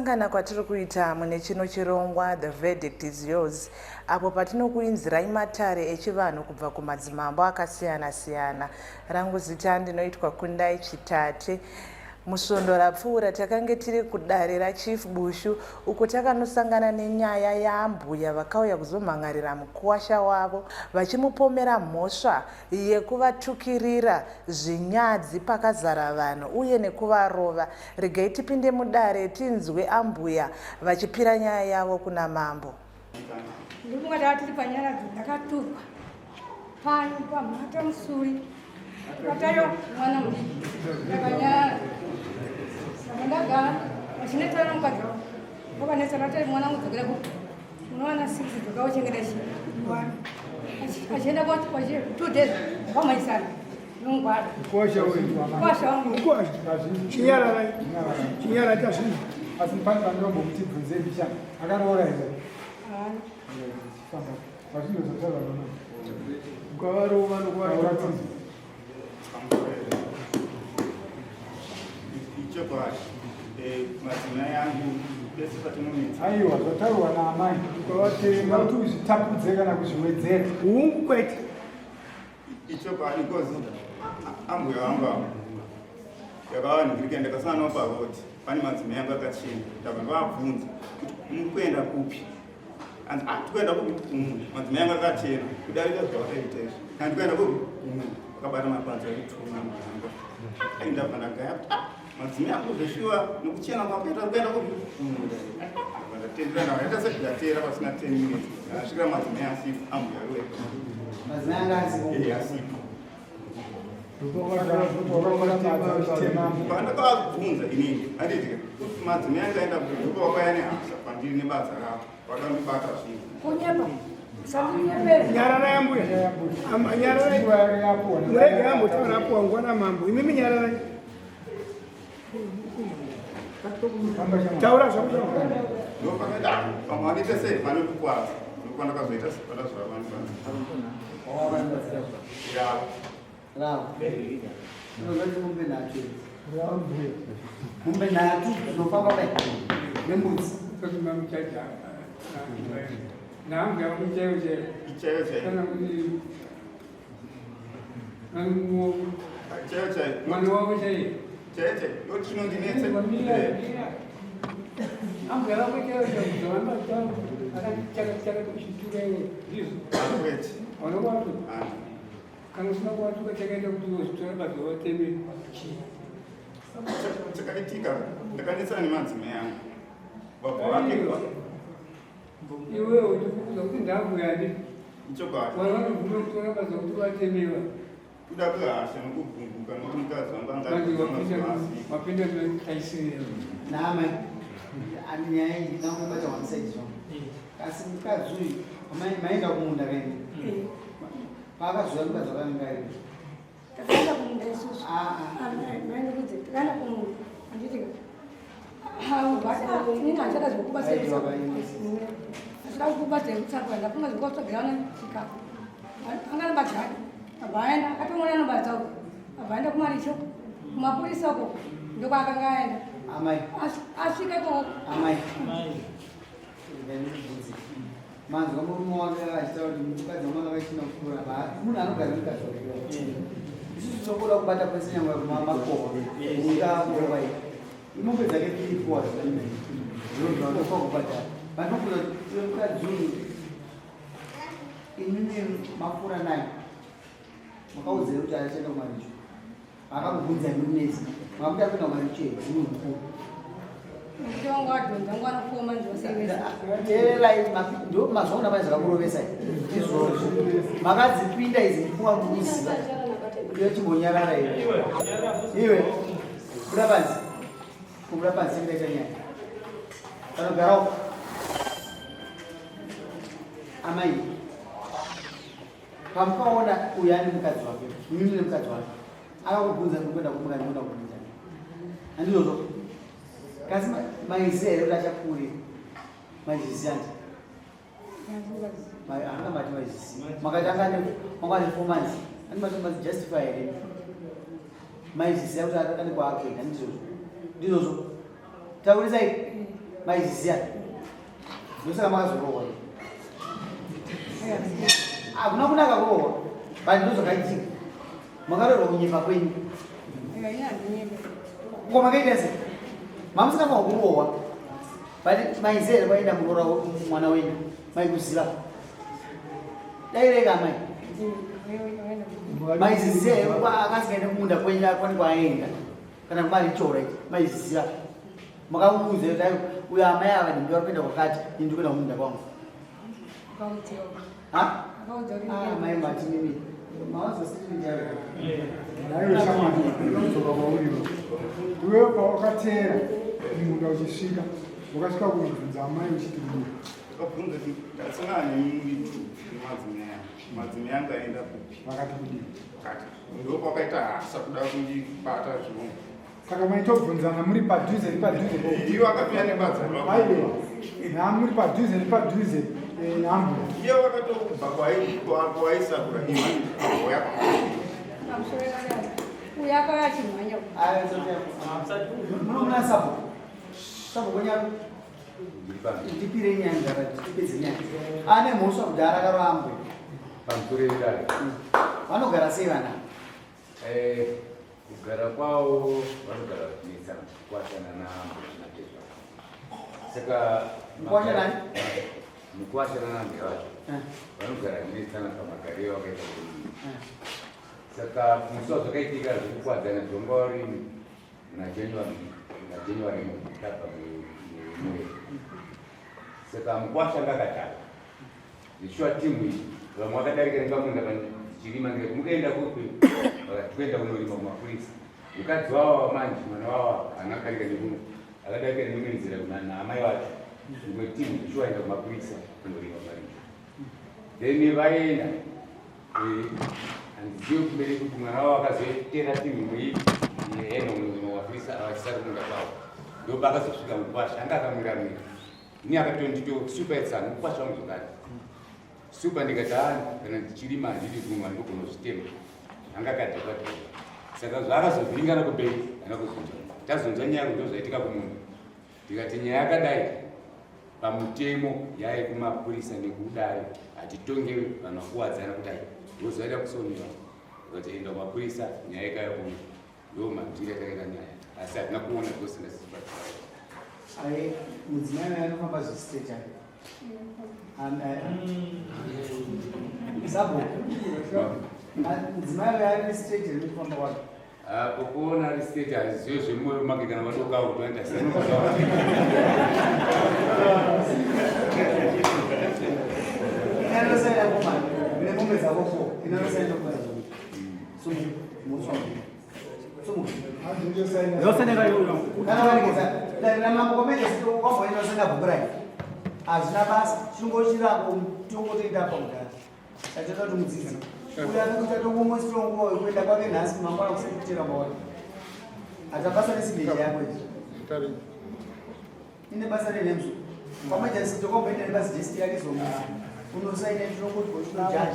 Kusangana kwatiri kuita mune chino chirongwa The Verdict is Yours apo patinokuinzirai matare echivanhu kubva kumadzimambo akasiyana-siyana. Rangu zita ndinoitwa Kundai Chitate. Musvondo rapfuura takange tiri kudare raChief Bushu uko takanosangana nenyaya yaambuya vakauya kuzomhan'arira mukuwasha wavo vachimupomera mhosva yekuvatukirira zvinyadzi pakazara vanhu uye nekuvarova. Regai tipinde mudare tinzwe ambuya vachipira nyaya yavo kuna mambo. Ndinofunga tava tiri panyaradzo ndakatukwa pano pamhata musuri patayo mwana mudiki ndakanyarara saka ndagara vachinetsana mukadzi wavo vakanetsana vatari mwana wangu dzokera kupi unowana six dzoka uchengeta chii mwana achienda 2 days vamhanyisana nongwara Mkwasha uyu. Mkwasha wangu. Mkwasha. Chinyararai. Chinyara chazvinhu. Asi pane vandombokuti bvunze mbichana. Akaroora here? Haana. Famba. Vazvinhu zvataura mama. Ukavarova nokuvarova. Ichokwadi, madzimai angu pese patinonetsa. Aiwa, zvataurwa naamai. Ukavatema. Kuti uzvitapudze kana kuzviwedzera. Hungu kwete. Ichokwadi because ambuya vangu avo yakavanhingirika ndakasangana navo paroad pane madzimai angu akachena ndabva ndavabvunza kuti muri kuenda kupi anzi ah tikuenda kupi kumunda madzimai angu akachena kudarika zvavakaita izvi kana tikuenda kupi kumunda vakabata mapanzi vaituma muhango ai ndabva ndagaya kuti ah madzimai angu zveshuwa nokuchena kwakaita kuenda kupi kumunda ndabva ndatendera ndabva ndaita sendatera pasina 10 minutes ndasvikira madzimai asipo ambuya iwe Madzimai anga asipo. Eh, asipo pandakavabvunza inini handiti kuti madzimai anga aenda kuduka wakauya nehasha kwandiri nebasa ravo vakandibata zvinhu Kunyepa. Usandinyepere. Nyararai ambuya. Ama nyararai. Murege ambotaura apuwa nguva namambo. Imimi nyararai. Taura zvako. Ndopakaita pamwe vanoita sei vanondikwadza ndokwandakazoita sepandazvavanibata Ravo. Unozoti mombe nhatu idzi. Mombe nhatu dzinofamba kudai nembudzi. Nambuya wangu chaiyo chaiyo. Ichaiyo chaiyo. Kana kuti Chaiyo chaiyo. Mwana wavo chaiye. Chaiyo chaiyo. Ndochinondinetsa. Ambuya vako chaiyo chaiyo. Akachaka chaka kuchitura iwe. Ndizvo. Kwete. Vanokwatuka. Kana usina kuwatuka chakaita kuti uzitora badza wateme chii. Chakaitika ndakanetsana nemadzimai angu. Baba vake Iwewe uchikuudza kuti ndambuyani. Ichokwadi. Vanhu vanobvuma kutora badza kuti vatemewa. Kuda kwehasha nokugumbuka nokuti mukadzi wangu anga Wapinda taisirira. Naamai. Ani nyaya iyi ndangobata one side zvangu. Asi mukadzi uyu maenda kumunda kaini. Paakazouya mukadzi wakange ari. Takaenda kumunda isusu. Ah, ah. Maendekudze takaenda kumunda. Handiti inini handichada zvekubatsira. Handida kubatsira kutsakura ndafunga zvekutsvagira vana chikafu. Anga nobadza hake. Abva aenda akatomona anobadza uko. Abva aenda kumaricho kumapurisa uko ndokwaakanga aenda. Amai. Asvika ikoko. Amai. Ndinobvunze. Manzwa murume wake achitaura kuti mukadzi wangu anga achina kupfuura ba munhu anogara mukadzi wake. Isusu tinokoda kubata kwese nyangwe makohwa. Ungakorwa iyi. Imombe dzake tiri four zvinofa kubhadhara. Vanobvunza kuti iwe mukadzi uyu imimi mapfuura naye makaudzira kuti achaenda kumaricho. Akakubvunza imi munetsi. Makuti akuenda kumaricho here munhu mukuru. Nekuti wangu wadhonza wangu anofoma ndosevesa. Teererai ndo mazvaona mai zvakakurovesai izvozvo makadzipinda idzi ndifunga kuziva iwe chimbonyarara iwe iwe buda panze kubuda panze ndaita nyaya panogarawo amai pamukaona uyu ane mukadzi wake mimi nemukadzi wake akakubvunza ndikuenda kumuka ndikuenda kubvunza handizvozvo kasi maiziva here kuti achapfuurira maizviziva nti anga mati maizviziva makati anga ane 4 months andi mati mati justify here maizviziva kuti ane kwaari kuenda ndizvozvo ndizvozvo taurisai. Maizviziva? Ndosaka makazorohwa. Hakuna kunaka kurohwa, but ndozvakaitika. Makarohwa kunyepa kwenyu. Ko makaita sei? Mamusikafanirwa kurohwa. But maiziva here kwaenda muroora mwana wenyu? Maikuziva? Dai rega amai. Maiziziva here akasingaende kumunda kwenyu kwani kwaaenda? Kana kumarichora ichi maiziziva? Makamuudza kuti ayo uyo amai ava ndingi vari kuenda kwakati ini ndiri kuenda kumunda kwangu. Ha? Ah, mai mati mimi. Mawazo sisi njaro. Nayo shamwari inodzoka kwauri. Iwe pawakateera munda uchisvika wakasvika kunobvunza amai uchiti kudii? Ndakabvunza kuti ndasangana nemuri tu nemadzimai angu. Madzimai angu aenda kupi? Vakati kudii? Kati ndokwakaita hasa kuda kundibata zvirongo. Saka maitobvunzana muri padhuze nepadhuze. Iwo akapinda nebadza rako. Aiwa. Namuri padhuze nepadhuze eh, naambuya. Iye wakatobva kwaisakura iwe yako. Uyo akauya achimhanya. Muno muna sabo. Sabo kwenyaru. Ndipire nyaya ndara tipedze nyaya. Ane mhosva kudhara akarambwe. Pamusoro yedare. Vanogara sei vana? Eh, kugara kwavo vanogara vachinetsana mukwasha nanambuya natezvara. Saka Mukwasha nani? Mukwasha nanambuya vacho Eh. vanogara vachinetsana pamagariro avakaita kuno. Eh. Saka musi wazvakaitika zvekukwadzana zvonga uri muna January muna January tabva muweri. Saka mukwasha anga akatanga. Zveshuwa timu iyi vamwe vakadarika nepamunda ndichirima ndikati mukaenda kupi vakati kuenda kunorima kumapurisa. Mukadzi wavo manje mwana wavo haana kudarika nekuno akadarika neimwe nzira naamai vacho. Imwe timu zveshuwa enda kumapurisa kunorima kumaricho. Then vaenda handizivi kumberi kuti mwana wavo akazoitera timu imwe ipi yaenda kunorima kumapurisa avachisari kumunda kwavo. Ndopakazosvika mukwasha anga akamira mira. Ini akatondito super etsana mukwasha wangu zvakare. Super ndikati haa kana ndichirima handidi kumwa ndogona kuzvitema. Anga akadhakwa dhakwa. Saka zvaakazovhiringana kumberi haana kuzonzwa. Tazonzwa nyaya kuti ndozvaitika kumunda. Ndikati nyaya yakadai pamutemo yaive kumapurisa nekudai hatitonge vanhu vakuwadzana kudai. Ndozoenda kusoniwa. Ndikati enda kumapurisa nyaya ikauya kuno. Ndo manzwire atakaita nyaya asi hatina kuona zvose ndasizibatsira. Aye, mudzimai uyo anofamba zvistate ake. Sabo. Mudzimai uyo ari nestate riri kufamba kwake. Apo kuona ari state hazizive zvemoyo make kana vadokawo kuti vaenda sei. Inosaina komana. Nemombe dzako four. Inosaina komana. Hazvina basa chingochirango tongotoita pa kudhara tatoda kuti mudzidzi uyo anokuita tongomositongo kuenda kwake nhasi mangwana kusekutera maona hata basa resimeji yako izvi ine basa renemso kwamajasi tokomboenda nebasa jesti yake zomuzi unosaina tinongotijaja.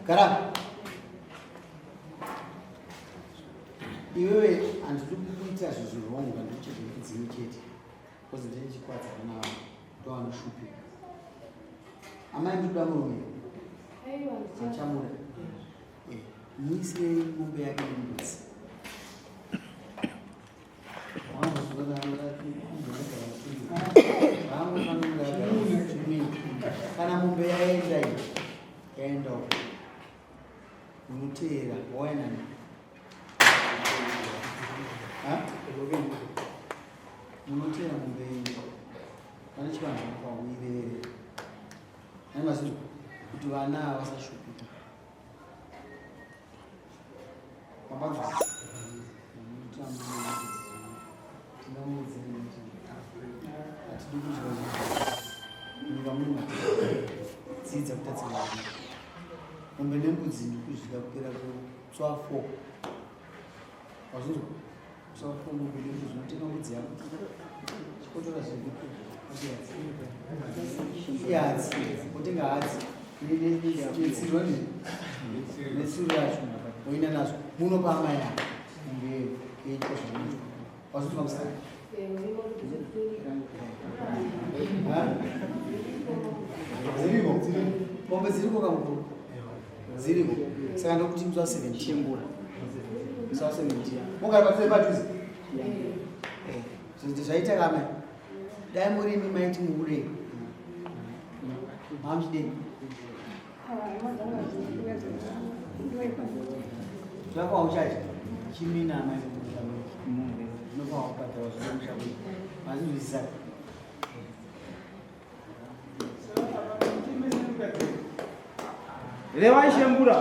Gara. Iwewe handidi kukuita zvinhu wrong handidi kudzimi chete. Because ndine chikwadza kana ndovanoshupika. Amai ndikuda murume. Achamuda. Eh, muisirei mombe yake nembudzi. Kana mombe yaenda iyi yaenda uko unoteera wauya nani munoteera mombe yenyu pane chivanhu kwakuireverera ane mazino kuti vana vasashupika. Dzidza kutadzira mombe nembudzi ndikuzvida kupera kutswa four wazvinzwa kutswa four mombe nembudzi unotenga mbudzi yako chikotora zviripo ihadzi wotenga hadzi. Netsiro netsiro yacho oenda nazvo munopa amai avo mombe yeitwa zvinoitwa. Wazotuma musana? Dziriko? Mombe dziriko kamukuru? Dziriko. Saka ndokuti musi wa 17. Musi wa 17. Mogara padhuze padhuze? Eh, zvaita kamai. Dai muri imi maiti mubude. Mamuchidei? Zvakawa uchacha chimina amai unofanwa kubhadhara zvinomusha kuyi mazvinzwisisa. Revai Shembura.